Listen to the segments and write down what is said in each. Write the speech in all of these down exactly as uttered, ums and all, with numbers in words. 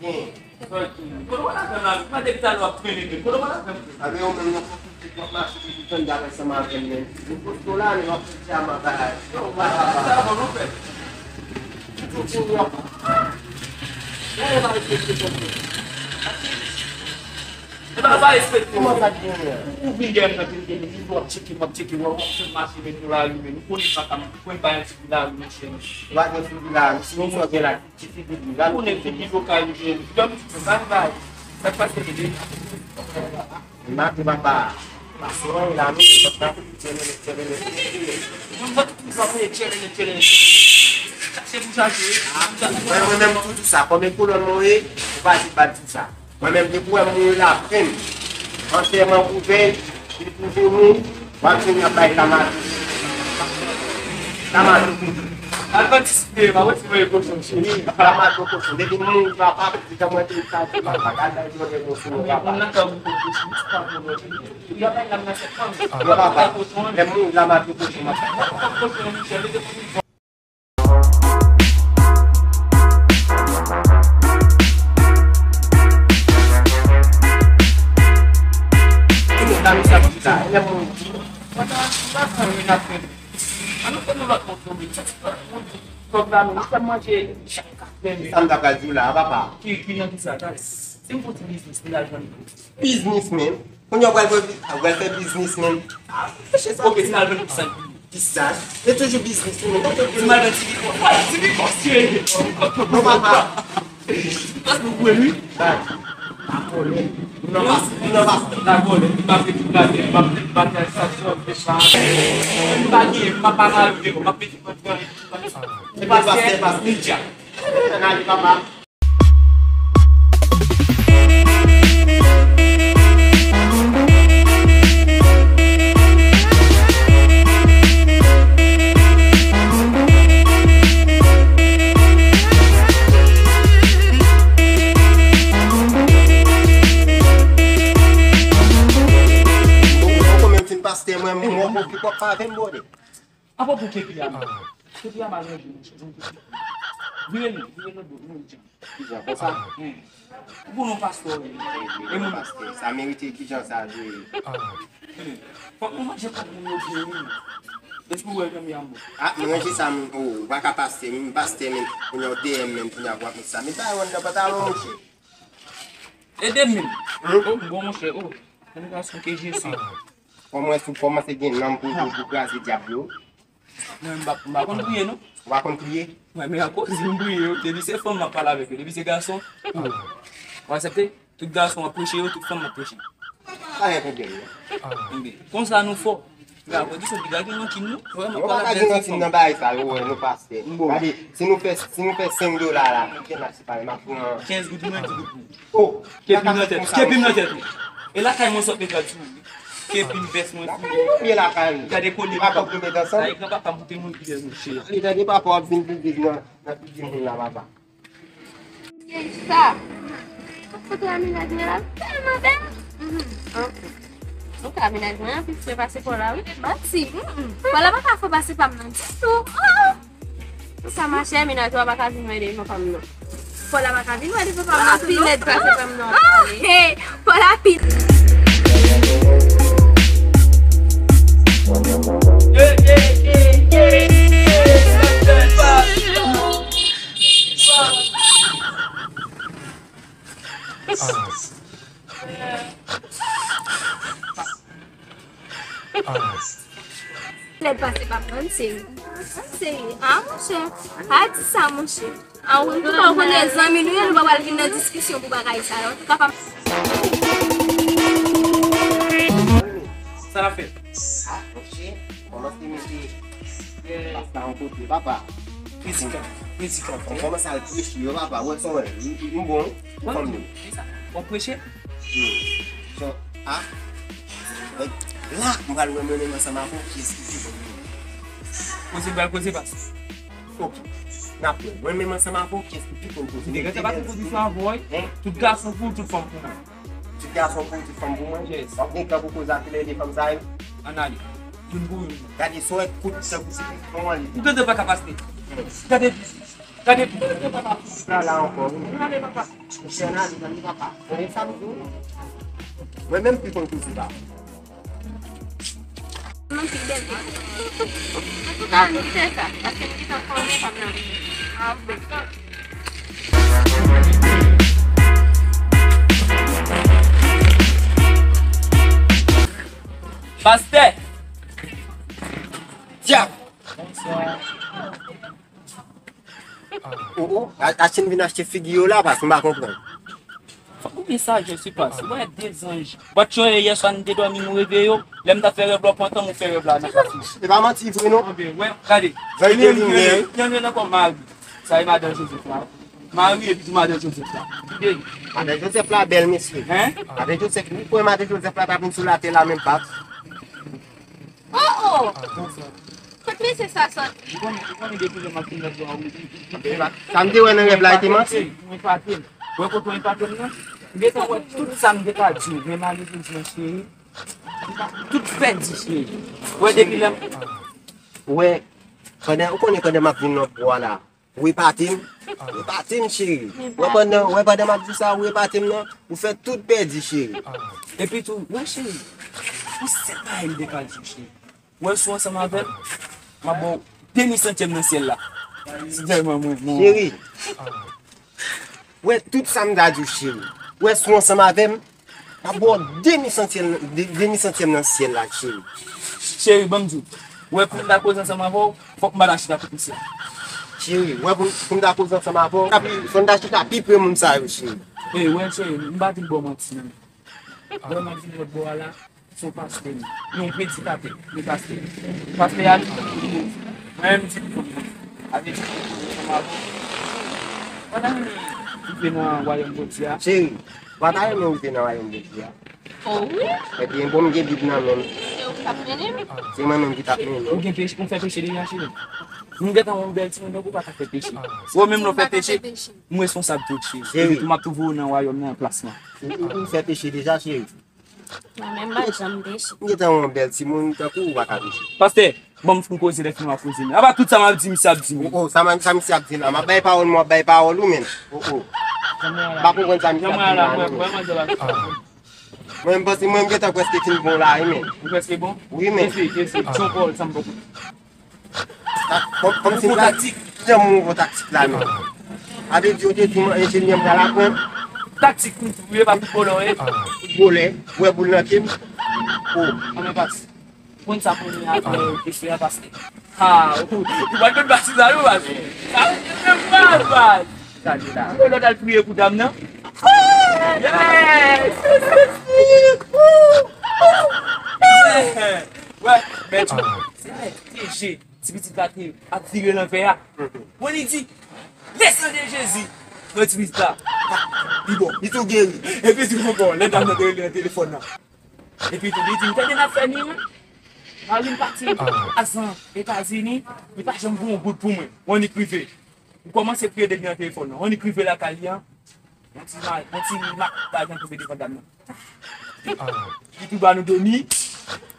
Gen. Kote w al avè m la? Mwen depi talè w ap trennen menm. Kote w al avè m? Avè w menm nan konfizyon w ap mache depi tann date ansanm avè m menm. Ou poste w la, men w ap fè dyaman bagay. Yo, w ap sa bon, non, frè. Tout moun w ap. Ou pa respekte konfizyon. E pa, pa respekte. Kòman sa t genyen? Ou vin dèyè m nan telefòn, ou toujou ap tcheke m, ap tcheke m, w ap fè m mache met yon lari, men ou konnen sa ka, ou konnen pa yon ti fi lari, monchè. Ou pa gen figi lari, si yon moun gen la, ti figi di, gade. Ou konnen figi lokal, ou gen, dòmi, sa bay, sa k pase, bebe? Mate papa. Pase yon lame, sòt la, tchelele, tchelele, tchelele. Yon sòt tou sa, tchelele, tchelele. Chache pou chache. Mwen, mwen menm tou, tou sa. Kòm e kolòn mwen ye, ou pa di pa di sa. Mwen menm, depi w wè m mouri laplenn, antèman ouvè, depi w vini, w ap jwenn y ap bay tamato. Tamato. Al patisipe, pa wè si mwen e kochon, cheri. Tamato kochon. Depi m mouri, papa, depi mwen te sa, se papa. Gade sa, jwenn kochon, papa. Mwen nan kè mwen kochon, se pa pou mwen. Y ap bay lam nan sèt fanm. Yo, papa, lè m mouri, tamato kochon, m ap bay. Kochon, Michel, li te pou Sa m t ap di w la, sa m t ap di w la, papa. Ki, ki nan ki sa, guys? Se yon ti biznis, li al jwenn. Biznis, men. Kounye a, w pral fè, w pral fè biznis, men. Ah, se sa. Ok, li al jwenn sa. Biznis, se toujou biznis, men. Ou mal nan ti bikò. Ti bikò, serye. Non, papa. Paske ou kwè, wi. Dakò. Non, pas, non, pas. Dakò, lè li pa fè tout bagay, li pa fè tout bagay, sa, sa, sa. Li pa gen, li pa pa mal, li pa fè tout bagay. Li pa fè, li dja. Ann ale, papa. Pastè, mwen, mwen, mwen, ki pòt pa avè m, brother. Apa pou kepi a, men. Kepi a mal ranje, monchè. Vire li, vire nan do, vire li. Kijan konsa? Ou bon non pastè, wi. E moun pastè, sa merite kijan sa vire. Fòk nou manje kòb moun yo byen, wi. Èske ou wè janm yam bon? Ah, m ranje sa, m, oh, ou pa ka pastè, m pastè, men, kounye a w D M, men, kounye a w ap met sa. Men pa yon nan pantalon, monchè. Ede m, men. Oh, m bon, monchè, oh. Yon gason ke Jezi. Kòm wè si w kòmanse gen nanm pou, pou, pou kraze dyab yo. Non, m pa, m pa konn priye, non. Ou pa konn priye? Mwen, men akoz m priye, yo te di se fanm m ap pale avèk yo. Depi se gason, ou aksepte? Tout gason w ap preche yo, tout fanm w ap preche. Pa gen pwoblèm, non. Enben, konsa nou fò. Gade, kondisyon piga gen nan kin nou. Yo pa ka gen nan kin nan bagay sa, yo wè nou pastè. Gade, si nou fè, si nou fè senk dola la, konbyen n ap separe, m ap pran kenz goud mwen, di goud pou ou. Oh, kepi m nan tèt, kepi m nan tèt ou. E lakay mwen sot met rad sou ou. Kepi m vès mwen sou ou. Lakay nou, byen lakay nou. Gade kolye papa. Gade granpapa m pou te mouri fidèl, monchè. Gade, gade papa w ap vin pou viv nan, nan figi moun la, papa. Sa. Foto a menaj mwen la tèlman bèl. Mhm. Ok. Ok, a menaj mwen anpil fre pase Paul la, wi. Manti. Mm-mm. Paul la pa ka fre pase pa m nan ditou. Oh! Sa machè, menaj ou a pa ka vin wè devan pa m nan. Paul la pa ka vin wè devan pa m nan tou non. Pi lèd pase pa m nan. Ah, hey, Paul la pi. Lèd pase pa m nan, seri. Seri. Ah, monchè. Pa di sa, monchè. Ah, wi, m tou pa konnen zanmi nou ye, nou pa pral vin nan diskisyon pou bagay sa yo. Antouka, pa m. Sa n ap fè? Ah, monchè, kòmanse mete pasta yon kote, papa. Kritika, kritika. Ou kòmanse al preche yo, papa. Wè, son wè. M bon. Fanm nou. Kisa? W ap preche? Hmm. So, ah. La, m pral wè mwen menm ansanm avè w, kiyès ki pi bon. Koze bal, koze bas. Ok. N ap wè. Mwen menm ansanm avè w, kiyès ki pi konn koze? Degrè sa pa te pozisyon avè w, wi. Tout gason pou ou, tout fanm pou mwen. Tout gason pou ou, tout fanm pou mwen? Yes. W ap gen tan pou koze ak lè de fanm sa yo? Ann ale. Youn pou youn. Gade, si w wè kout tankou se pou mwen li. Ou tande pa ka pase. Gade biznis. Gade, la, la ankò, wi. Gade, papa. Misye ann ale, gade, papa. Gade sa m di w. Mwen menm ki konn koze la. Mwen pi bèl ke ou. Antouka, ann kite sa, paske m gentan fòme fanm nan. Ah, bon. Pastè! Dyab! Bonswa. Oh, oh, a- achte m vin achte figi yo la, paske m pa konprann. Fòk ou gen sajès, wi, pas. Ou wè de zanj. Bat yo yè swa, nou te dòmi, nou reve yo. Lè m ta fè rèv la, ou pran tan, ou fè rèv la nan plas li. E pa manti vre, non. Anben, wè, gade. Zanj te vin gen. Yon, yon, yon ankò mari. Sa e madan Jozèf la. Mari epi tou madan Jozèf la. Tande. Madan Jozèf la bèl, mesye. Hein? Madan Jozèf, ou kwè madan Jozèf la t ap vin sou latè la menm, pas? Oh, oh! Kot mesye sa soti? Ou konnen, ou konnen depi lè m ap vin nan zòn an, wi. Sa m te wè nan rèv la, e te manti. Ou epate m. Ou wè kote ou epate m nan? M gentan wè tout sa m te ka di w, men malerezman, cheri, tout pèdi, cheri. Ou wè depi lè m... Ou wè, pandan, ou konnen pandan m ap vin nan bò a la, ou epate m. Ou epate m, cheri. Ou wè pandan, ou wè pandan m ap di w sa, ou epate m nan, ou fè tout pèdi, cheri. Epi tou, wè, cheri, yon sèl bagay m te ka di w, cheri. Wè, si w ansanm avè m, m ap ba w demi santyèm nan syèl la. Si tèlman mwen, mwen... Cheri, wè, tout sa m ta di w, cheri. Wè, si w ansanm avè m, m ap ba w demi santyèm, de- demi santyèm nan syèl la, cheri. Cheri, ban m di w. Wè, pou m ta koze ansanm avè w, fòk m pa ta chita kote sa. Cheri, wè, pou, pou m ta koze ansanm avè w, ta pi- fò m ta chita pi pre moun sa yo, cheri. E, wè, cheri, m pa vin ba w manti, non. Wè, m ap vin lòt bò a la. Se yon pastè li. Yon predikatè, li pastè. Pastè a di, mwen menm di, a di, pandan m rive nan wayòm Bondye a. Cheri, w pa ta renmen rive nan wayòm Bondye a? Oh wi. Ebyen, bon, m gen Bib nan men m. Se ou k ap mennen m? Se mwen menm ki t ap mennen w. Ou gen peche, ou fè peche deja, cheri? M gentan yon bèl timoun, donk ou pa ka fè peche. Ou menm lè w fè peche, m responsab tout, cheri. Cheri. Epi tou, m ap tou voye w nan wayòm nan anplasman. Ou, ou, ou fè peche deja, cheri? Mwen menm, m pa janm peche. M gentan yon bèl timoun, tankou ou pa ka peche. Pastè, ban m fin koze lè fini w ap koze. Apa tout sa m ap di, misye ap di m. Oh, oh, sa m, sa misye ap di la? M ap bay pawòl mwen, w ap bay pawòl ou menm. Oh, oh. M pa konprann sa misye ap di la, non. Mwen, m panse mwen, m gentan prèske fin bon la, wi, men. Ou prèske bon? Wi, men. Ese, ese, di yon pawòl, sa m poko. Kòm, kòm se yon taktik. Jan mwen wè taktik la, men. A vle di, yo te di mwen, enjenyè m pral aprann. Taktik, wi, wi, e pa foutbolè, wi. Foutbolè, wè boul nan pye m. Oh. Anben, pas. Konn sa konnen avè kesyon an, paske. Ha, ou, ou pa t konn pati sa, non, pas. Sa, se pas, pas. Gade la. Ou lòt al priye pou dam nan? Yes! Wè, men, se lè T G, ti pitit la te ap vire nan vè a. Bon, li di, le sang de Jésus, nan ti pitit la. Li bon, li tou geri. Epi di ankò, lè dam nan te rele nan telefòn nan. Epi tou, li di, m tande n ap fè ni, wi. Mari m pati a zan Etazini, li pa janm voye yon goud pou mwen. Bon, li prive. M kòmanse priye depi nan telefòn nan. Annik rive lakay li an, yon ti ma- yon ti mak lajan tonbe devan dam nan. Li tou ba nou demi.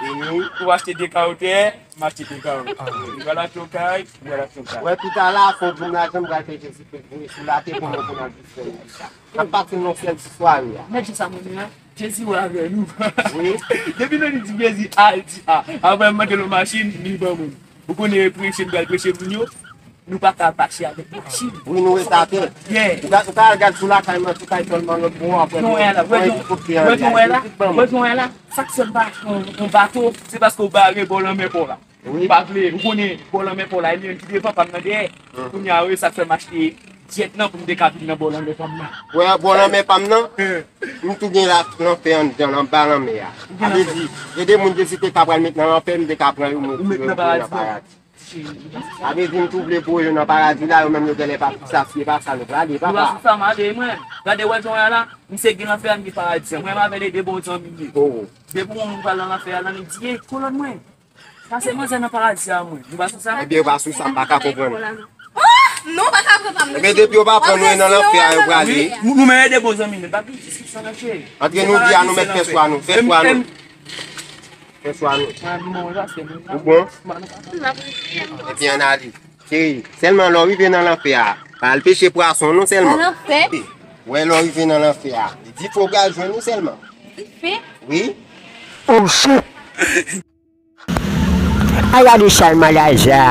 Demi. Ou achte de kawo tè, m achte de kawo. Ou pral achte yon kay, ou pral achte yon kay. Wè, pita la, fò w di m lajan m pral fè Jezi Kris vini sou latè pou mwen pou n al viv fè l. N ap pati nan sèl ti sware a. Mèt di sa moun yo, Jezi wè avè nou. Wi. Depi lè li di Jezi al di a, apre m mande l yon machin, li ban moun. Ou konnen preche, m pral preche moun yo. Nou pa ka mache avèk machin. Wi, nou rete atè. Yeah. Ou ka, ou ka al gad sou lakay mwen, sou kay sèlman lòt bò, apre nou, wè la, wè nou, wè nou, wè la, wè nou, wè la. Sa k fè m pa achte yon, yon bato, se paske w bare bò lanmè pa w la. Wi. M pa vle, ou konnen bò lanmè pa w la, e li menm ki devan, pa m nan dèyè. Kounye a, wi, sa k fè m achte djèt nan pou m te ka vin nan bò lanmè pa m nan. Wè, bò lanmè pa m nan, m tou gen la, lanfè anndan, anba lanmè a. Sa vle di, gen de moun Jezi te ka pral met nan lanfè, m te ka pran yo, mwen, ou met yo nan paradi. Sa vle di m tou vle voye yo nan paradi la, yo menm yo genlè pa pou sa, si e pa sa nou prale, papa. Ou pa sou sa m ale, mwen. Gade, wè jan w wè la, misye gen lanfè a, m gen paradi a. Mwen, m avè l e de bon zanmi m ye. Oh. Depi yon moun pral nan lanfè a, l annik di, "Ey, kolòn mwen, pase manzè nan paradi a, mwen." Nou pa sou sa? Ebyen, yo pa sou sa, m pa ka konprann. Oh! Non, pa ka pran pa m. Ebyen, depi yo pa pran nou nan lanfè a, yo prale. Wi, nou, nou menm e de bon zanmi m, pa gen diskisyon nan cheri. Antre nou di a, nou mèt fè swa nou, fè swa nou. Fè swa nou. Ou bon? Ebyen, ann ale. Cheri, sèlman lè w rive nan lanfè a, pa al peche pwason non sèlman. Nan lanfè? Wè, lè w rive nan lanfè a, di fè w pral jwenn ou sèlman. Lanfè? Wi. Ay, gade chay Malaza.